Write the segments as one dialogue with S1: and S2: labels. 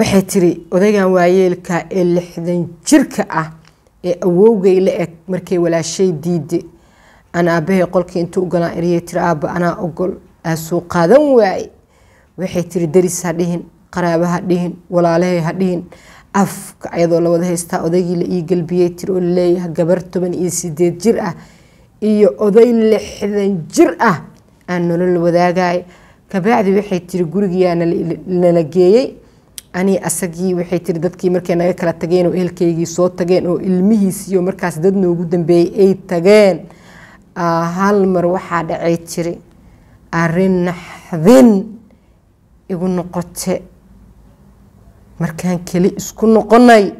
S1: Waxay tiri odaygan waayeelka ee 60 jirka ah ee awowgay la eg, markay walaashay diiday, aan aabahay qolkii intuu ugalaan eriyay tiri, "Aaba, anaa ogol," aasuu qaadan waaye. Waxay tiri deris ha dhihin, qaraabo ha dhihin, walaalahay ha dhihin, afka ayadoo la wada haystaa odaygii la ii galbiyey tiri, oo laleeyahay gabar 18 jir ah iyo oday 60 jir ah aan nolol wadaagay. Kabacdi waxay tiri gurigiyaa nala geeyey ani asagii. Waxay tiri dadkii markay naga kala tageen oo ehelkaygii soo tageen oo ilmihiisiyo markaas dad noogu dambeeyey ay tageen, hal mar waxaa dhacay tiri arrin naxdin igu noqote. Markaan keli isku noqonay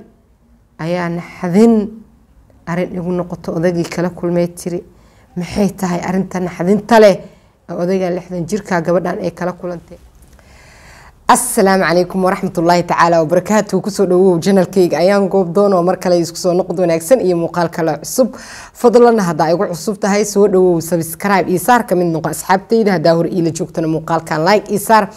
S1: ayaa naxdin arrin igu noqoto odaygii kala kulmay tiri. Maxay tahay arrinta naxdinta leh odaygan 60 jirka gabadhan ay kala kulantay? Asalaamu calaykum waraxmatullaahi tacaala wabarakaatu. Kusoo dhawow janalkayga Ayaan Goobdoon oo mar kale isku soo noqod wanaagsan iyo muuqaal kale cusub. Fadlan haddaa igu cusub tahay, soo dhawow, subscribe iyo saar, ka mid noqo asxaabtayda. Haddaa hor iila joogtana, muuqaalkan like iyo saar.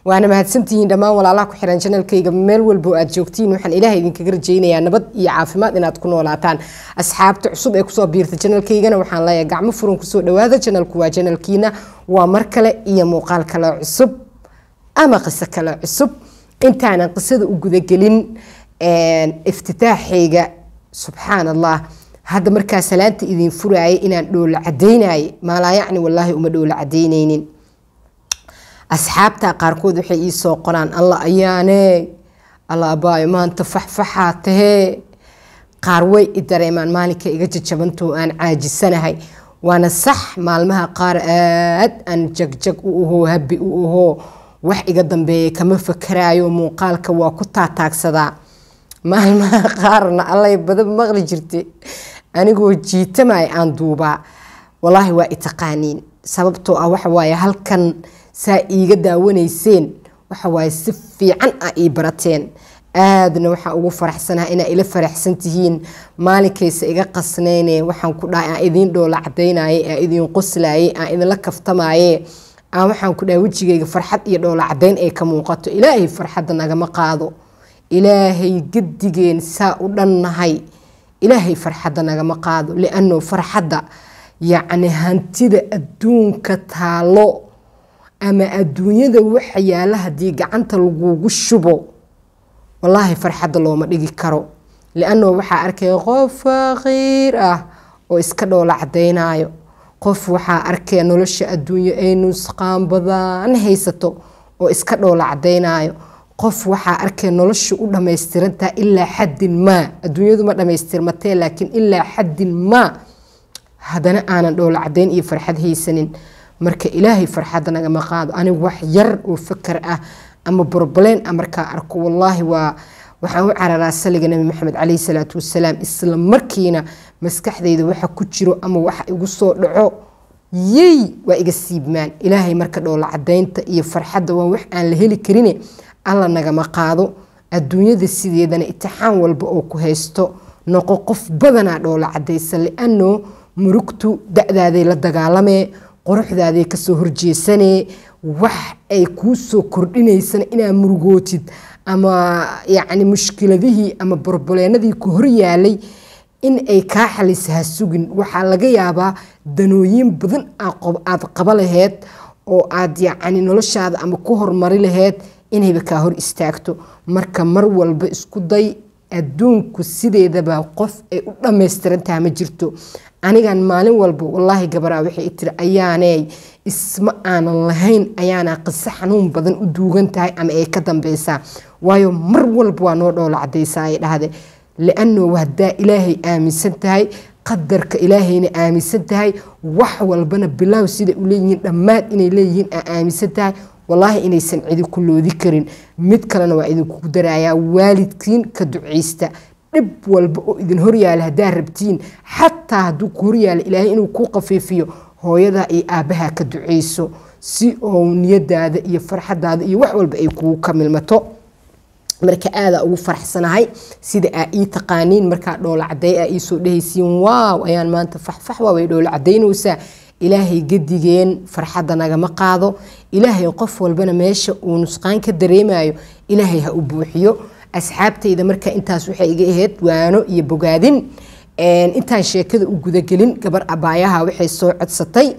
S1: Waana mahadsantihiin dhammaan walaalaha ku xiran janalkayga meel walbo aad joogtiin. Waxaan Ilaahay idinkaga rajaynayaa nabad iyo caafimaad inaad ku noolaataan. Asxaabta cusub ee kusoo biirta janalkaygana waxaan leeyahay gacmo furan kusoo dhawaada. Janalku waa janalkiina. Waa mar kale iyo muuqaal kale cusub ama qiso kale cusub. Intaanan qisada u gudagelin, iftitaaxayga, subxaan Allah, hadda markaa salaanta idin furaayay inaan dhoola cadaynaaye maalaa, yacni wallaahi uma dhoola cadaynaynin. Asxaabta qaarkood waxay ii soo qoraan, "Alla ayaane, alla abaayo, maanta faxfaxaa tahee." Qaar way i dareemaan maalinka iga jajabantoo aan caajisanahay, waana sax. Maalmaha qaar aad aan jagjag u ahoo, habi u ahoo, wax iga dambeeya kama fakaraayo, muuqaalka waa ku taataagsadaa. Maalmaha qaarna allay badan maqli jirtay anigoo jiitamay aan duubaa. Wallaahi waa i taqaaniin, sababtoo ah waxa waaye halkan saa iiga daawanayseen, waxa waaye si fiican a ii barateen. Aadna waxaan ugu faraxsanaha inaa ila faraxsan tihiin. Maalinkaysa iga qasnayne waxaan ku dhahay aan idiin dhoola cadaynaye, aan idiin qoslaaye, aan idinla kaftamaye, aan waxaan ku dhahay wejigayga farxad iyo dhoola cadayn ay ka muuqato. Ilaahay farxadda nagama qaado. Ilaahay gadigeen saa u dhannahay, Ilaahay farxadda nagama qaado, liano farxadda yacni hantida adduunka taalo ama adduunyada waxa yaala haddii gacanta lagugu shubo, wallaahi farxadda looma dhigi karo. Lianno waxaa arkaya qof faqiir ah oo iska dhoola cadaynayo, qof waxaa arkaya nolosha adduunyo ay nusqaan badan haysato oo iska dhoola cadaynayo, qof waxaa arkaya nolosha u dhammaystirantaha ilaa xaddin maa. Adduunyadu ma dhammaystirmatee, laakiin ilaa xaddin maa haddana aanan dhoola cadayn iyo farxad haysanin. Marka Ilaahay farxadda nagama qaado. Anigu wax yar oo fakar ah ama problem ah markaa arko, wallaahi waa waxaan u cararaa saliga Nabi Maxamed caleyhi salaatu wasalaam. Isla markiina maskaxdayda waxa ku jiro ama waxa igu soo dhaco yey waa iga siibmaan. Ilaahay marka dhoola cadaynta iyo farxadda waa wax aan la heli karine, Alla nagama qaado. Adduunyada sideedana itixaan walba oo ku haysto, noqo qof badanaa dhoola cadaysa, liano murugtu da-daaday la dagaalamee, quruxdaaday kasoo horjeesanee, wax ay kuu soo kordhinaysana inaa murugootid ama yacni mushkiladihii ama borboleenadii ku horyaalay in ay kaa xalisa ha sugin. Waxaa laga yaabaa danooyin badan aad qaba laheyd oo aad yacni noloshaada ama ku hormari laheyd inayba kaa hor istaagto. Marka mar walba isku day. Adduunku sideedaba qof ay u dhammaystirantaha ma jirto. Anigan maalin walba wallaahi gabaraa waxay tiri, "Ayaaney, isma aanan lahayn ayaana qiso xanuun badan u duugan tahay ama ay ka dambeysaa, waayo mar walba waa noo dhoola cadaysaa," ay dhahde. Liano haddaa Ilaahay aaminsan tahay, qadarka Ilaahayna aaminsan tahay, wax walbana bilaaw sida u leeyihiin dhammaad inay leeyihiin aa aaminsan tahay, wallaahi inaysan cidi ku loodi karin. Mid kalena waa idinkugu darayaa: waalidkiin ka duceysta. Dhib walba oo idin horyaala haddaa rabtiin, xataa hadduu ku horyaala Ilaahay inuu kuu qafiifiyo, hooyadaa iyo aabbaha ka duceyso si oo niyadaada iyo farxadaada iyo wax walba ay kugu kamilmato. Marka aadaa ugu faraxsanahay sida aa ii taqaaniin. Markaa dhoola caday aa iisoo dhehaysiin, "Waaw, ayaan maanta faxfax waa, way dhoola cadaynaysaa," Ilaahay gadigeen farxadda nagama qaado. Ilaahay qof walbana meesha uu nusqaan ka dareemayo Ilaahay ha u buuxiyo. Asxaabtayda, marka intaas waxay iga ahayd waano iyo bogaadin. Intaan sheekada u gudagelin, gabar abaayaha waxay soo codsatay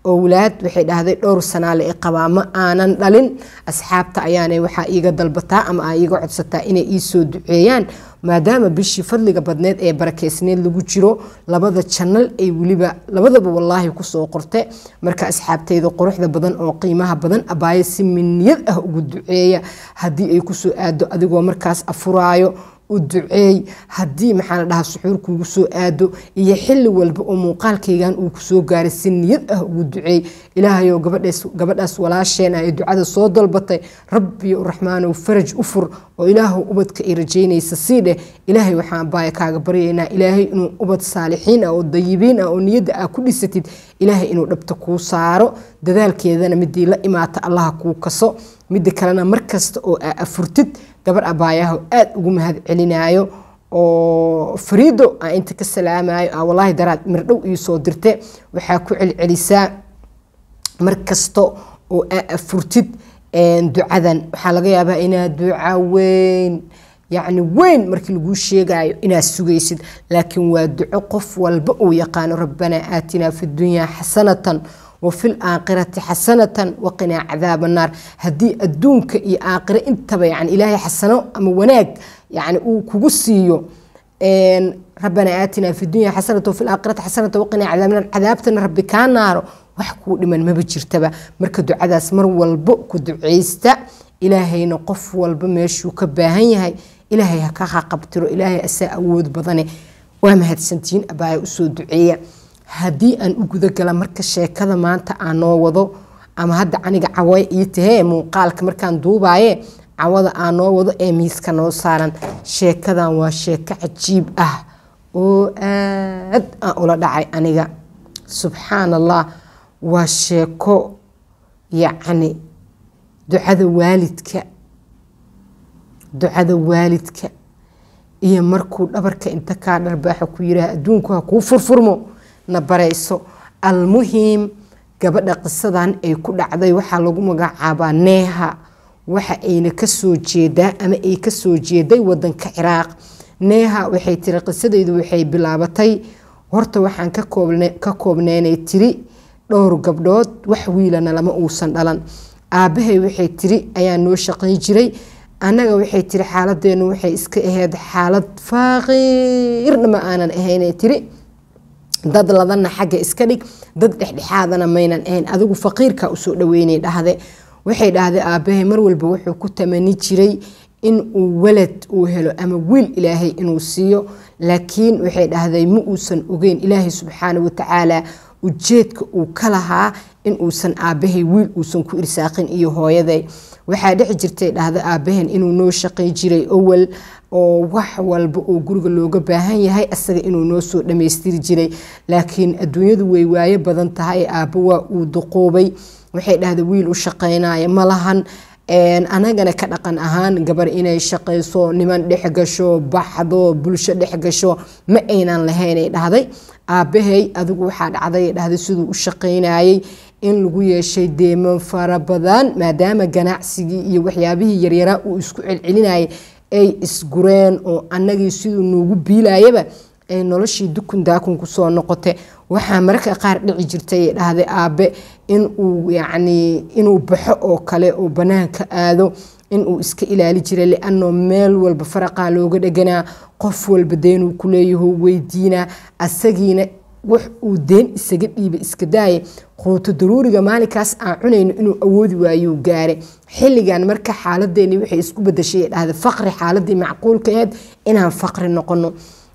S1: owlaad. Waxay dhahday dhowr sanaa la i qabaa, ma aanan dhalin. Asxaabta ayaana waxaa iiga dalbataa ama aa iiga codsataa inay ii soo duceeyaan, maadaama bishii fadliga badneed ee barakeysneed lagu jiro. Labada channel ay weliba labadaba wallaahi kusoo qorte. Marka asxaabtayda quruxda badan oo qiimaha badan, abaayo si miniyad ah ugu duceeya. Haddii ay kusoo aado adigoo markaas afuraayo, u duceey. Haddii, maxaa la dhahaa, suxuur kuugu soo aado iyo xilli walba oo muuqaalkaygan uu kusoo gaaray, si niyad ah ugu duceey. Ilaahayow gabadhaas walaasheen ah ee ducada soo dalbatay, Rabbiyo Raxmaanow faraj u fur oo Ilaahow ubadka ay rajaynaysa sii dheh. Ilaahay waxaan baaya kaaga baryaynaa Ilaahay inuu ubad saalixiin ah oo dayibiin ah oo niyadda aa ku dhisatid Ilaahay inuu dhabta kuu saaro. Dadaalkeedana midii la imaata Allaha kuu kaso. Midda kalena, mar kasta oo aa afurtid, gabar abaayaha aada ugu mahad celinaayo oo Fariido aan inta ka salaamayo, aa wallaahi daraad mirdhow ii soo dirte, waxaa ku celcelisaa mar kasta oo aa afurtid ducadan. Waxaa laga yaabaa inaad duca weyn, yacni weyn markii laguu sheegayo, inaad sugaysid, laakiin waa duco qof walba uu yaqaano: rabbanaa aatinaa fi dunyaa xasanatan wafi laakhirati xasanatan waqinaa cadaaba naar. Haddii adduunka iyo aakhire intaba yani Ilaahay xasano ama wanaag yani uu kugu siiyo, rabbanaa aatinaa fi dunya xasanatan wafi laakhirati xasanatan waqinaa cadaaba naar, cadaabtana Rabbi kaa naaro, wax kuu dhiman maba jirtaba. Marka ducadaas mar walbo ku duceysta. Ilaahayna qof walba meeshuu ka baahan yahay Ilaahay ha ka haqabtiro, Ilaahay asaa awood badane. Waa mahadsantihiin, abaaya usoo duceeya. Haddii aan u gudagala marka sheekada maanta aan noo wado, ama hadda aniga caway ii tahee muuqaalka markaan duubaaye, cawada aan noo wado ee miiska noo saaran, sheekadan waa sheeko cajiib ah oo aad aan ula dhacay aniga. Subxaan Allah, waa sheeko yacni ducada waalidka, ducada waalidka iyo markuu dhabarka inta kaa dharbaaxo ku yiraah adduunku ha kuu furfurmo na barayso. Almuhim, gabadha qisadan ay ku dhacday waxaa lagu magacaabaa Neeha. Waxa ayna kasoo jeedaa ama ay kasoo jeeday wadanka Ciraaq. Neeha waxay tiri qisadaydu waxay bilaabatay, horta waxaan ka koobneynay tiri dhowr gabdhood, wax wiilana lama uusan dhalan. Aabbahay, waxay tiri, ayaa noo shaqayn jiray annaga. Waxay tiri xaaladeenu waxay iska ahayd xaalad faaqiirna ma aanan ahaynay tiri, dad ladana xagga iska dhig, dad dhexdhexaadana maynan ahayn, adigu faqiirka usoo dhaweynay dhahde. Waxay dhahday aabbahay mar walba wuxuu ku tamani jiray in uu walad uu helo ama wiil Ilaahay inuu siiyo, laakiin waxay dhahday ma uusan ogeyn Ilaahay subxaana watacaala ujeedka uu ka lahaa in uusan aabbahay wiil uusan ku irsaaqin iyo hooyaday. Waxaa dhici jirtay, dhahda, aabbahen inuu noo shaqay jiray owal oo wax walba oo guriga looga baahan yahay asaga inuu noo soo dhammaystiri jiray, laakiin adduunyadu way waayo badan tahay. Aabbo waa uu duqoobay. Waxay dhahday wiil u shaqaynaya ma lahan. Anagana ka dhaqan ahaan gabar inay shaqayso, niman dhex gasho, baxdo, bulsho dhex gasho ma aynan lahaynay dhahday. Aabbahay adigu waxaa dhacday, dhahday, siduu u shaqaynayay in lagu yeeshay deeman fara badan, maadaama ganacsigii iyo waxyaabihii yaryaraa uu isku celcelinayay ay isgureen oo annagii siduu noogu biilayaba ay noloshii dukun daakun kusoo noqotay. Waxaa mararka qaar dhici jirtay, dhahday, aabe inuu yacni inuu baxo oo kale oo banaanka aado inuu iska ilaali jiray, liano meel walba faraqaa looga dheganaa, qof walba deenuu ku leeyaho weydiinaa, asagiina wax uu deen isaga dhiibay iska daaya, quuto daruuriga maalinkaas aan cunayno inuu awoodi waayuu gaaray xilligan. Marka xaaladeeni waxay isku bedashay, dhahda, faqri, xaaladii macquulka ahayd inaan faqri noqono.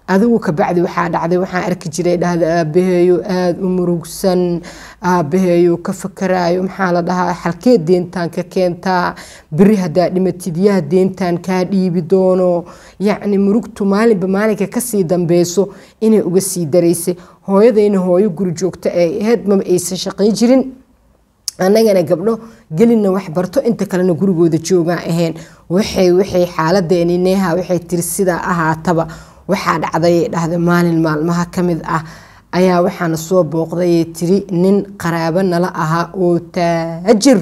S1: Adigu kabacdi waxaa dhacday, waxaan arki jiray, dhahda, aabaheeyo aada u murugsan, aabaheeyo ka fakaraayo, maxaa la dhahaa, xalkee deentaan ka keentaa, beri haddaa dhimatid yaa deentaan kaa dhiibi doono. Yacni murugtu maalinba maalinka kasii dambeyso inay uga sii daraysay. Hooyadayna hooyo guri joogto ay ahayd, maba aysan shaqayn jirin. Annagana gabdho gelinna wax barto, inta kalena gurigooda joogaan ahayn. Waxay xaaladeeni, Neeha waxay tiri, sidaa ahaataba waxaa dhacday, dhahda, maalin maalmaha ka mid ah Ayaa waxaana soo booqdayay tiri nin qaraabo nala ahaa oo taajir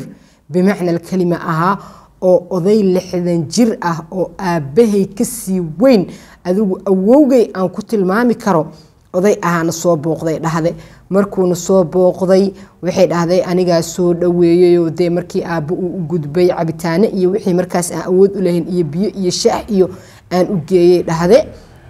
S1: bimacna alkalima ahaa, oo oday 60 jir ah oo aabbahay kasii weyn, adigu awowgay aan ku tilmaami karo, oday ahaana soo booqday dhahde. Markuuna soo booqday, waxay dhahday, anigaa soo dhaweeyayoo dee markii aabbo uu u gudbay cabitaano iyo wixii markaas aan awood u lahayn iyo biyo iyo shaah iyo aan u geeyey dhahde.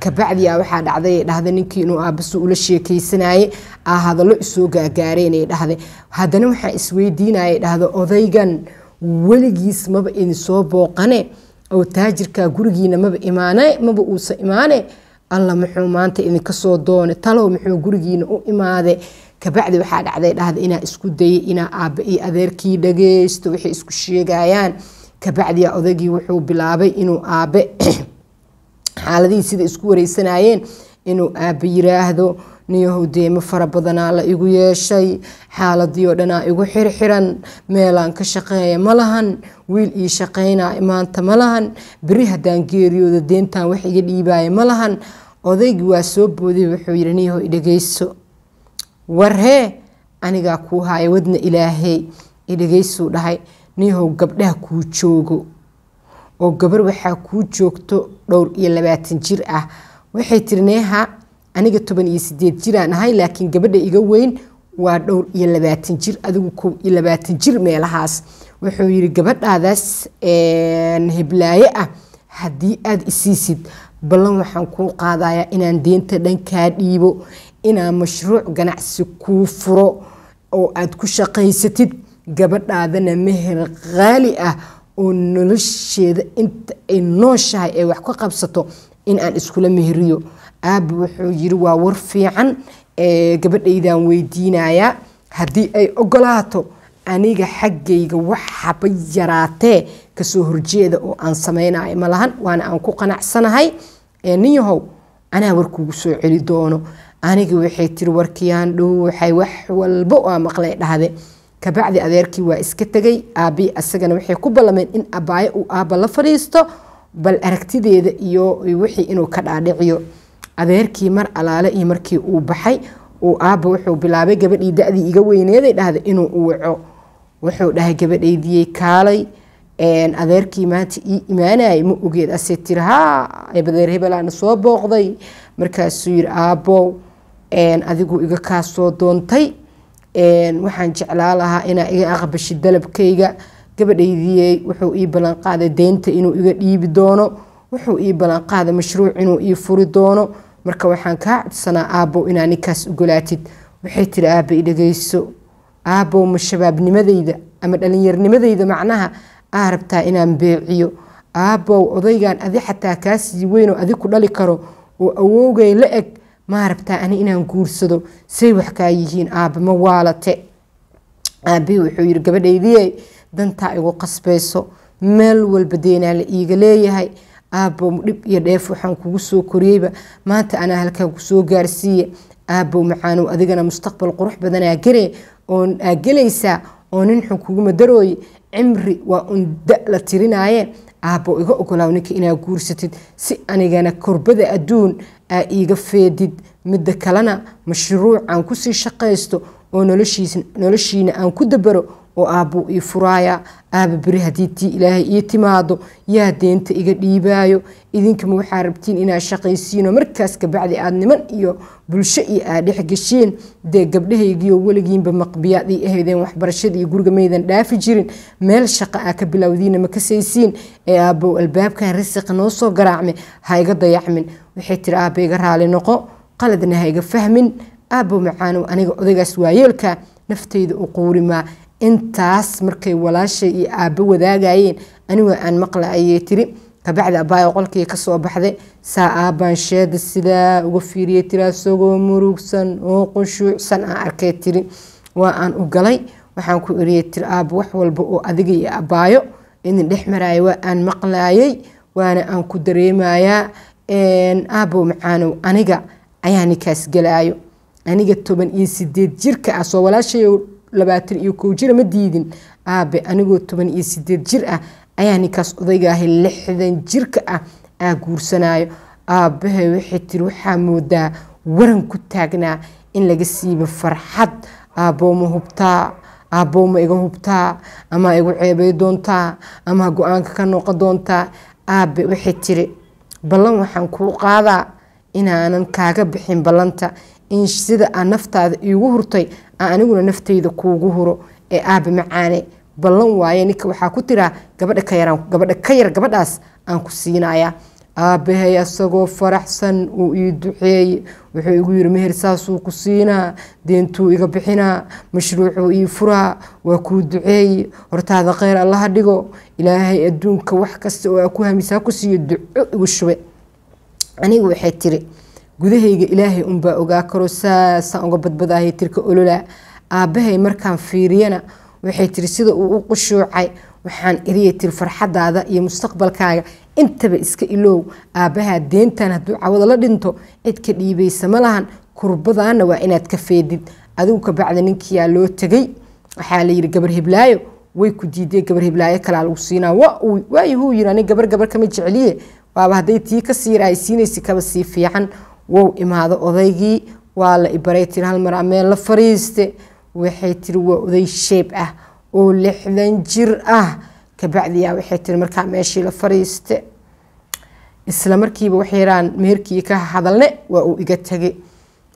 S1: Kabacdi waxaa dhacday dhahde ninkii inuu aabbasu ula sheekaysanayay aa hadallo isoo gaagaareenay dhahde. Haddana waxaan isweydiinayay dhahde, odaygan weligiis maba idin soo booqane oo taajirkaa gurigiina maba imaane, maba uusa imaane. Alla, muxuu maanta idinka soo doone? Talow muxuu gurigiina u imaade? Kabacdi waxaa dhacday dhahda inaa isku dayay inaa aabba iyo adeerkii dhageysto waxay isku sheegayaan. Kabacdi odaygii wuxuu bilaabay inuu aabe xaaladihii sida isku wareysanayeen inuu aabbe yiraahdo, niyahow deemo fara badanaa la igu yeeshay, xaaladii oo dhanaa igu xirxiran, meelaan ka shaqeeya ma lahan, wiil ii shaqeynaya maanta ma lahan, beri haddaan geeriyooda deentan wax iga dhiibaya ma lahan. Odaygii waa soo booday, wuxuu yidhi, niyahow idhageyso, warhee anigaa kuu haaya wadna ilaahey, idhageysuu dhahay. Niyahow gabdhaha kuu joogo oo gabar waxaa kuu joogto dhowr iyo 20 jir ah. Waxay tiri, neeha aniga 18 jiraan ahay, laakiin gabadha iga weyn waa dhowr iyo 20 jir, adigu 21 jir meelahaas. Wuxuu yidhi, gabadhaadaas hiblaaye ah haddii aada isiisid, ballan waxaan kuu qaadayaa inaan deenta dhan kaa dhiibo, inaan mashruuc ganacsi kuu furo oo aada ku shaqaysatid, gabadhaadana meher qaali ah oo nolosheeda inta ay nooshahay ee wax ka qabsato in aan iskula meheriyo. Aabba wuxuu yiri, waa war fiican, gabadhaydaan weydiinayaa, haddii ay ogolaato aniga xaggayga wax haba yaraatee kasoo horjeeda oo aan samaynayo malahan, waana aan ku qanacsanahay. Ninyahow anaa warkuugu soo celi doono. Aniga waxay tiri warkiyaan dhuuxay, wax walba waa maqlay dhahde. Kabacdi adeerkii waa iska tegay. Aabbii asagana waxay ku ballameen in abaayo uu aabba la fadhiisto, bal aragtideeda iyo wixii inuu ka dhaadhiciyo. Adeerkii mar alaale iyo markii uu baxay uu aabba wuxuu bilaabay gabadhii da-dii iga weyneeday dhahda inuu u waco. Wuxuu dhahay, gabadhaydiyey kaalay, adeerkii maanta ii imaanayay ma ogeed? Ase tiri, haa, adeer hebelaana soo booqday. Markaasuu yiri, aabbow adigu iga kaa soo doontay, waxaan jeclaa lahaa inaa iga aqbashid dalabkayga. Gabadhaydiyey wuxuu ii ballan qaaday deynta inuu iga dhiibi doono, wuxuu ii ballan qaaday mashruuc inuu ii furi doono, marka waxaan kaa codsanaa aabbow inaa ninkaas ogolaatid. Waxay tiri, aabba idhageyso, aabbow ma shabaabnimadayda ama dhalinyarnimadayda macnaha aa rabtaa inaan beeciyo? Aabbow odaygan adi xataa kaa sii weyn oo adi ku dhali karo oo awowgay la eg maa rabtaa ani inaan guursado? Say wax kaa yihiin aabba, ma waalate? Aabbihii wuxuu yiri, gabadhaydiyey dantaa igu qasbayso, meel walba deenaa la iiga leeyahay. Aabbow dhib iyo dheef waxaan kugu soo koriyeyba maanta anaa halkaan kusoo gaarsiiye. Aabbow macaanow adigana mustaqbal qurux badanaa gele oon aa gelaysaa oo nin xun kuguma darooye, cimri waa un da la tirinaaye. Aabbow iga ogolaaw ninka inaa guursatid si anigana korbada adduun aa iiga feedid, midda kalena mashruuc aan kusii shaqaysto oo noloshiina aan ku dabaro oo aabbuu ii furaaya. Aaba beri haddii tii ilaahay ii timaado yaa deenta iga dhiibaayo? Idinkama waxaa rabtiin inaad shaqaysiino, markaas kabacdi aad niman iyo bulsho iyo aad dhex geshiin. Dee gabdhahaygiiyo weligiinba maqbiyaad ii ahaydeen, waxbarashada iyo guriga maydan dhaafi jirin, meel shaqa aa ka bilowdiina ma kasaysiin. Ee aabbow albaabkan risiqa noo soo garaacme ha iga dayacmin. Waxay tiri, aabba iga raali noqo, qaladna ha iga fahmin. Aabbow macaanow aniga odaygaas waayeelka naftayda u quurimaa. Intaas markay walaashay iyo aabbo wadaagayeen anigoo aan maqla ayay tiri kabacdi abbaayo qolkii kasoo baxday. Saa aabbaan sheeda sidaa uga fiiriyay tiri, asagoo murugsan oo qushuucsan aan arkay tiri. Waa aan u galay, waxaan ku eriyay tiri, aabbo wax walba oo adiga iyo abbaayo idin dhex maraayo waa aan maqlaayay, waana aan ku dareemayaa. Aabbow macaanow aniga ayaa ninkaas galaayo, aniga 18 jirka ah, soo walaashayo 21 jira ma diidin. Aabe anigoo 18 jir ah ayaa ninkaas odaygaahi 60 jirka ah aa guursanayo. Aabbahay waxay tiri waxaa moodaa waran ku taagnaa In laga siiba farxad. Aabboo, ma hubtaa? Aabboo, ma iga hubtaa ama igu ceebay doontaa ama go-aanka ka noqon doontaa? Aabe, waxay tiri, ballan waxaan kuu qaadaa inaanan kaaga bixin ballanta, in sida aa naftaada iigu hurtay aan aniguna naftayda kuugu huro. Ee aabe macaane, ballan waaye. Ninka waxaa ku tiraa gabadha ka yaraan, gabadha ka yar gabadhaas aan ku siinayaa. Aabbahay asagoo faraxsan uu ii duceeyey. Wuxuu igu yiri, meher saasuu ku siinaa, deentuu iga bixinaa, mashruucuu ii furaa. Waa kuu duceeye, hortaada kheyr Allaha dhigo, Ilaahay adduunka wax kasta oo aa ku hamisa ha ku siiyo. Duco igu shube. Aniga, waxay tiri, gudahayga Ilaahay unbaa ogaa karo, saasaan uga badbadahay tirka ololaa. Aabbahay markaan fiiriyana, waxay tiri, sida uu u qushuucay, waxaan iriyay tiri, farxadaada iyo mustaqbalkaaga intaba iska iloow. Aabbahaa deentan hadduu cawada la dhinto, cid ka dhiibaysa ma lahan, kurbadaana waa inaad ka feedid adigu. Kabacdi ninkiyaa loo tegay, waxaa la yiri, gabar hiblaayo way ku diiday, gabar hiblaayo kalaa lagu siinaa. Waayuhuu yiri, ani gabar gabar kama jecliye, waaba hadday tii ka siira ay siinaysa kaba sii fiican. Wow, imaado odaygii, waa la ibaray tiri, hal mar ameen la fariiste. Waxay tiri, waa oday sheeb ah oo 60 jir ah. Kabacdiyaa, waxay tiri, markaa meeshii la fariiste, isla markiiba waxay yaraan meherkii ka hadalne, waa uu iga tegay.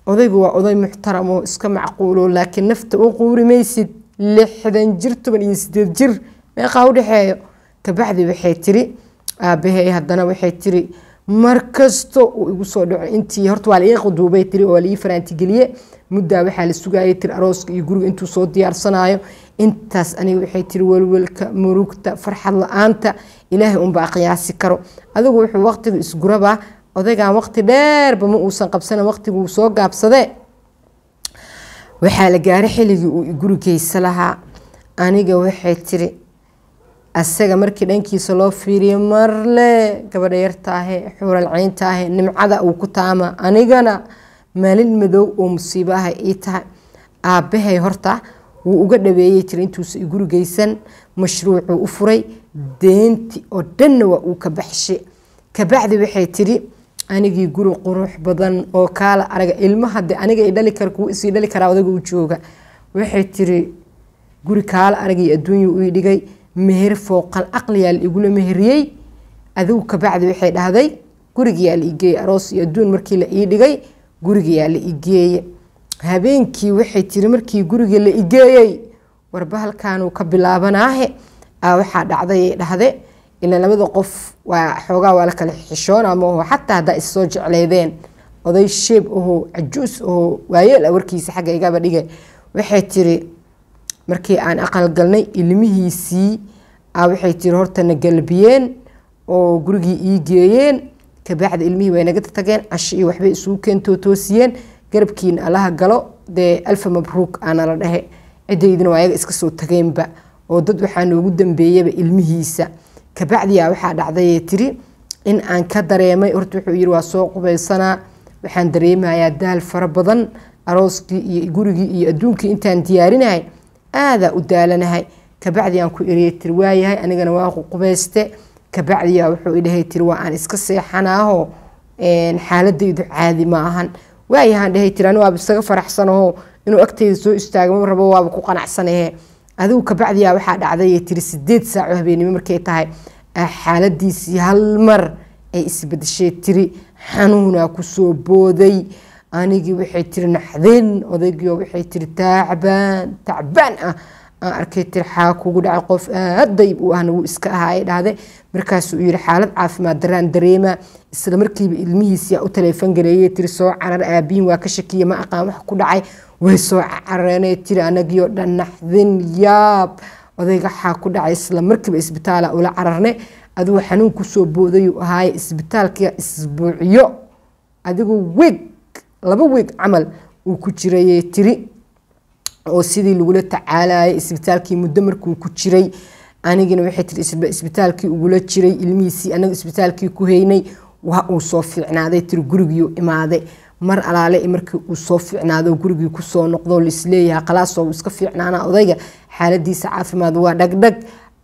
S1: Odaygu waa oday muxtaram oo iska macquulo, laakiin nafta u quuri maysid, 60 jir, 18 jir meeqaa u dhexeeyo? Kabacdi waxay tiri, aabahay haddana, waxay tiri, mar kasto uu igu soo dhaco intii horta waa la ii quduubay tiri, oo waa la ii faraantigeliye. Muddaa waxaa la sugayay tiri arooska iyo guriga intuu soo diyaarsanayo. Intaas aniga, waxay tiri, welwelka, murugta, farxad la-aanta Ilaahay unbaa qiyaasi karo. Adigu wuxuu waqtiga isgurabaa, odaygan waqti dheerba ma uusan qabsana, waqtiguu soo gaabsadee. Waxaa la gaaray xilligii uu gurigeysa lahaa. Aniga, waxay tiri, asaga markii dhankiisa loo fiiriyo, marle gabadha yartaahe, xuural ceyntaahe, nimcada uu ku taama, anigana maalin madow oo musiibo ah ii tahay. Aabbahay horta wuu uga dhaweeyey tiri, intuusa gurigeysan mashruucuu u furay, deenti oo dhanna waa uu ka baxshay. Kabacdi, waxay tiri, anigii guri qurux badan oo kaala araga, ilmaha de aniga i dhali kara, kuwa isii dhali karaa odaga u jooga. Waxay tiri, guri kaala aragay, adduunya ii dhigay, meher fooqal aqliyaa la igula meheriyey. Adigu kabacdi, waxay dhahday, gurigayaa la igeeyey. Aroos iyo adduun markii la ii dhigay, gurigayaa la igeeye. Habeenkii, waxay tiri, markii guriga la igeeyey, warba halkaanuu ka bilaabanaahe. Waxaa dhacday, dhahde, ilaa labada qof waa xoogaa waa la kala xishoona maaho, xataa haddaa issoo jecleydeen. Oday sheeb ahoo cajuus ahoo waayeel ah, warkiisa xagga igaba dhige. Waxay tiri, markii aan aqal galnay, ilmihiisii waxay tiri horta na galbiyeen oo gurigii ii geeyeen. Kabacdi ilmihii way naga tageen, casho iyo waxbay isugu keentoo toosiyeen. Garabkiina Allaha galo dee, alfa mabruuk aana la dhehe. Cidaydina waa ayaga iska soo tageenba, oo dad waxaa noogu dambeeyaba ilmihiisa. Kabacdiyaa waxaa dhacdayay tiri in aan ka dareemay, horta wuxuu yiri, waa soo qubaysanaa, waxaan dareemayaa daal fara badan, arooskii iyo gurigii iyo adduunkii intaan diyaarinahay aadaa u daalanahay. Kabacdi aan ku eriyay tiri, waayahay, anigana waa qubayste. Kabacdiyaa wuxuu idhahay tiri, waa aan iska seexanaaho, xaaladaydu caadi ma ahan. Waayahaan dhahay tiri, ani waaba isaga faraxsanaho, inuu agtayda soo istaago ma rabo, waaba ku qanacsanahe. Adigu kabacdiyaa waxaa dhacday tiri, 8 saaco habeenimo markay tahay, xaaladiisii hal mar ay isbedeshay tiri, xanuunaa kusoo booday. Anigii, waxay tiri, naxdin, odaygii, waxay tiri, tacbaan tacbaan ah aan arkay tiri. Xaa kugu dhacay? Qof aad dayib u ahna wuu iska ahaa, ay dhahde. Markaasuu yiri, xaalad caafimaad daraan dareema. Isla markiiba ilmihiisiyaa u taleefon gareeyay tiri, soo carar, aabihin waa ka shakiya, ma aqaan wax ku dhacay. Way soo carareenay tiri, anagiioo dhan naxdin, yaab, odayga xaa ku dhacay? Isla markiiba isbitaala ula cararne. Adigu xanuun kusoo boodayuu ahaaye, isbitaalka isbuucyo, adigu wiig, 2 wiig camal uu ku jirayay tiri, oo sidii lagula tacaalayay isbitaalkii muddo markuu ku jiray. Anigina, waxay tiri, isbitaalkii ugula jiray ilmihiisii, anaga isbitaalkii ku haynay. Waa uu soo fiicnaaday tiri, gurigiiu imaaday. Mar alaale markii uu soo fiicnaado, gurigii kusoo noqdo, laisleeyahay khalaas oo iska fiicnaana odayga, xaaladiisa caafimaad waa dhagdhag,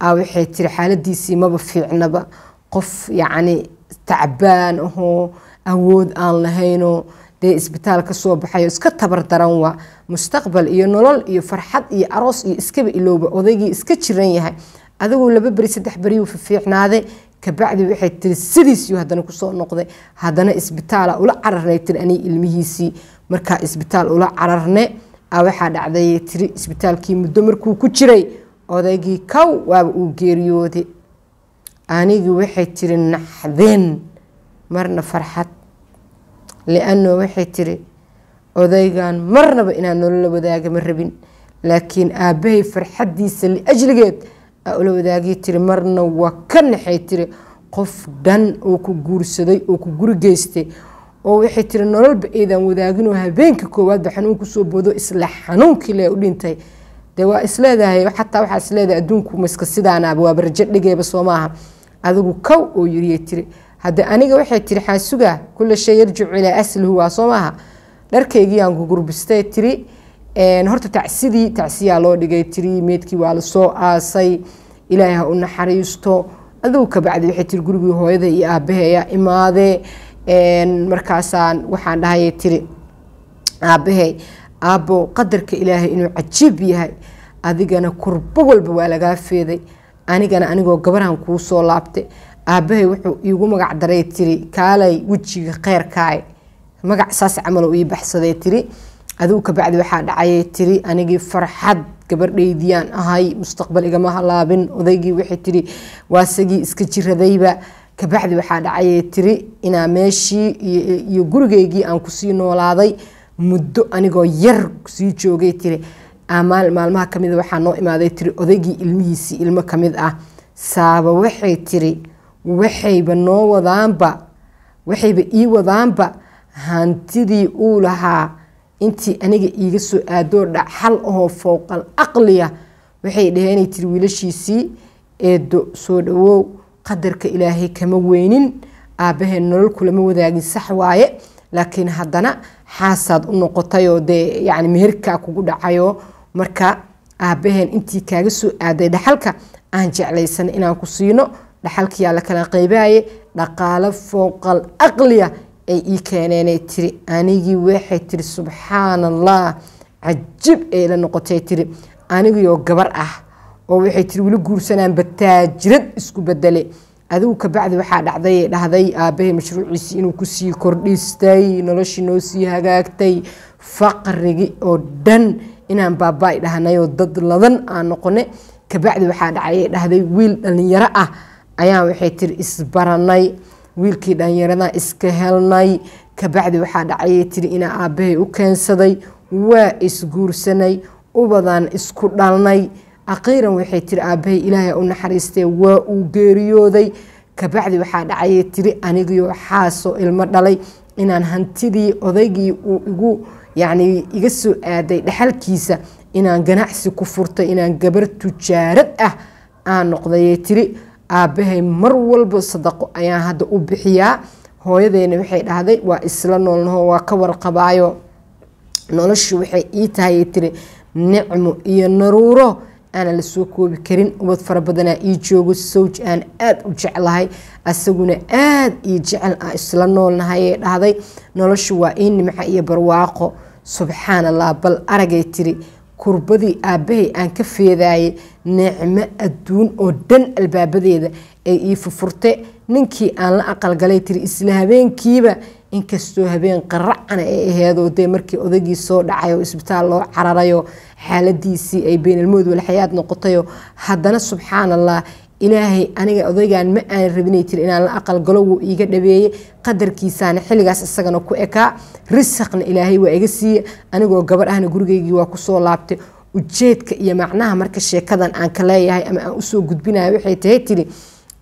S1: waxay tiri, xaaladiisii maba fiicnaba. Qof yacni tacbaan ahoo awood aan lahaynoo Dee isbitaal ka soo baxayo, iska tabar daran, waa mustaqbal iyo nolol iyo farxad iyo aroos iyo iskaba ilowba, odaygii iska jiran yahay. Adigu 2 beri 3 beriyuu fifiicnaaday. Kabacdi waxay tiri sidiisiyu haddana kusoo noqday. Haddana isbitaala ula cararnay, tiri, aniga ilmihiisii. Markaa isbitaal ula cararne, waxaa dhacday, tiri, isbitaalkii muddo markuu ku jiray odaygii kow waaba uu geeriyooday. Anigii waxay tiri naxdeen, marna farxad, lianno waxay tiri odaygan marnaba inaan nolola wadaaga ma rabin, laakiin aabbahay farxaddiisa liajligeed aa ula wadaagay, tiri. Marna waa ka naxay, tiri, qof dhan oo ku guursaday oo ku guri geystay oo waxay tiri nololba eedaan wadaaginoo habeenka koowaadba xanuun kusoo boodo, isla xanuunkii le u dhintay. Dee waa isleedahay, xataa waxaa isleedahay adduunku maska sidaanaaba waaba rajo dhigeeba, soo maaha? Adigu kow oo yiriyay, tiri, hadda aniga waxay tiri xaasugaa kula shay yarjicu ilaa aslihu, waa soo maaha? Dharkaygii aan gugurbistay, tiri. Horta tacsidii tacsiyaa loo dhigay, tiri, meedkii waa lasoo aasay, Ilaahay ha u naxariisto. Adigu kabacdi waxay tiri gurigii hooyada iyo aabbahe ayaa imaadee. Markaasaan waxaan dhahayay, tiri, aabbahay, aabbo, qadarka Ilaahay inuu cajiib yahay, adigana kurbo walba waa lagaa feeday, anigana anigoo gabarhan kuu soo laabtay. Aabbahay wuxuu iigu magac daray, tiri, kaalay wejiga kheyrkaay, magac saas camal uu ii baxsaday, tiri. Adigu kabacdi waxaa dhacayay, tiri, anigii farxad gabardhaydiyaan ahay, mustaqbal igama halaabin, odaygii waxay tiri waasagii iska jiradayba. Kabacdi waxaa dhacayay, tiri, inaa meeshii iyo gurigeygii aan kusii noolaaday muddo anigoo yar sii joogay, tiri. Maalmaha kamid waxaa noo imaaday, tiri, odaygii ilmihiisii ilmo kamid ah. Saaba waxay tiri waxayba noo wadaanba, waxayba ii wadaanba hantidii uu lahaa intii aniga iiga soo aadoo dhaxal ahoo fowqal aqliya. Waxay dhaheenay, tiri, wiilashiisii, eedo soo dhawow, qadarka Ilaahay kama weynin, aabbaheen nolol kulama wadaagin, sax waaye, laakiin haddana xaasaad u noqotayoo dee yani meherkaa kugu dhacayoo, marka aabbaheen intii kaaga soo aaday dhaxalka aan jeclaysan inaan ku siino. Dhaxalkiyaa la kala qaybaaye, dhaqaalo fowqal aqliya ay ii keeneenay, tiri. Anigii waxay tiri subxaan Allah, cajiib ay la noqotay, tiri, anigiioo gabar ah oo waxay tiri weli guursanaan bataajirad isku bedele. Adigu kabacdi waxaa dhacday, dhahday, aabbahay mashruuciisii inuu kusii kordhistay, noloshii noo sii hagaagtay, faqrigii oo dhan inaan baabaa'i dhahnayoo dad ladan aan noqone. Kabacdi waxaa dhacay, dhahday, wiil dhalinyaro ah ayaan waxay tiri isbaranay, wiilkii dhalinyarada iska helnay. Kabacdi waxaa dhacayay, tiri, inaa aabbahay u keensaday, waa isguursanay, ubadaan isku dhalnay. Aqiiran waxay tiri aabbahay Ilaahay u naxariistee waa uu geeriyooday. Kabacdi waxaa dhacayay, tiri, anigiyo xaasoo ilmo dhalay inaan hantidii odaygii uu igu yacni iga soo aaday dhaxalkiisa inaan ganacsi ku furtay, inaan gabar tujaarad ah aan noqdayay, tiri. Aabbahay mar walba sadaqo ayaan hadda u bixiyaa. Hooyadeena waxay dhahday waa isla noolnaho, waa ka warqabaayo, noloshu waxay ii tahay, tiri, nicmo iyo naruuro aanan la soo koobi karin. Ubad fara badanaa ii joogo, sawj aan aada u jeclahay asaguna aada ii jecel aan isla noolnahayay, dhahday. Noloshu waa ii nimco iyo barwaaqo. Subxaan Allah, bal aragay, tiri, kurbadii aabbahay aan ka feedaayay nicmo adduun oo dhan albaabadeeda ay ii furfurte. Ninkii aan la aqalgalay, tiri, isla habeenkiiba, inkastoo habeen qaracana ay aheedoo dee markii odaygii soo dhacay oo isbitaal loo cararayo, xaaladiisii ay beynalmood walxayaad noqotayo, haddana subxaan Allah, Ilaahay aniga odaygan ma aan rabinay, tiri, inaan la aqalgalo, wuu iiga dhabeeyey qadarkiisaana xilligaas isagana ku ekaa, risaqna Ilaahay waa iga siiye, anigoo gabar ahna gurigeygii waa kusoo laabtay. Ujeedka iyo macnaha marka sheekadan aan ka leeyahay ama aan usoo gudbinayo waxay tahay, tiri,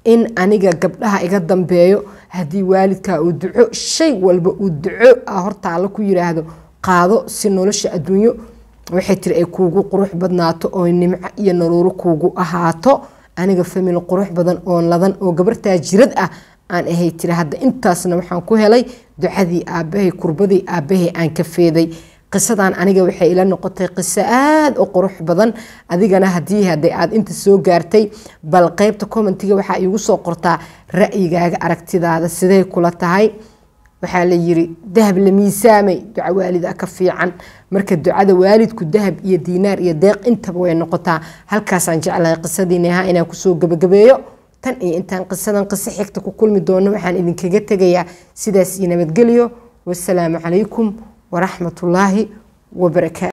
S1: in aniga gabdhaha iga dambeeyo, haddii waalidkaa uu duco, shay walba uu duco a hortaalla ku yiraahdo qaado, si nolosha adduunyo waxay tiri ay kuugu qurux badnaato oo nimco iyo naruuro kuugu ahaato. Aniga family qurux badan oo ladan oo gabar taajirad ah aan ahay, tiri. Hadda intaasna waxaan ku helay ducadii aabbahay, kurbadii aabbahay aan ka feeday. Qisadan aniga waxay ila noqotay qiso aada u qurux badan. Adigana haddii hade aad inta soo gaartay, bal qeybta commentiga waxaa iigu soo qortaa ra'yigaaga, aragtidaada, sidee kula tahay? Waxaa la yiri dahab la miisaamay duca waalida ka fiican. Marka ducada waalidku dahab iyo diinaar iyo deeq intaba way noqotaa. Halkaasaan jeclahay qisadiina ahaa inaan kusoo gabagabeeyo. Tan iyo intaan qisadan qiso xigta ku kulmi doono, waxaan idinkaga tegayaa sidaas iyo nabadgelyo. Wasalaamu calaykum waraxmatullaahi wabarakaatu.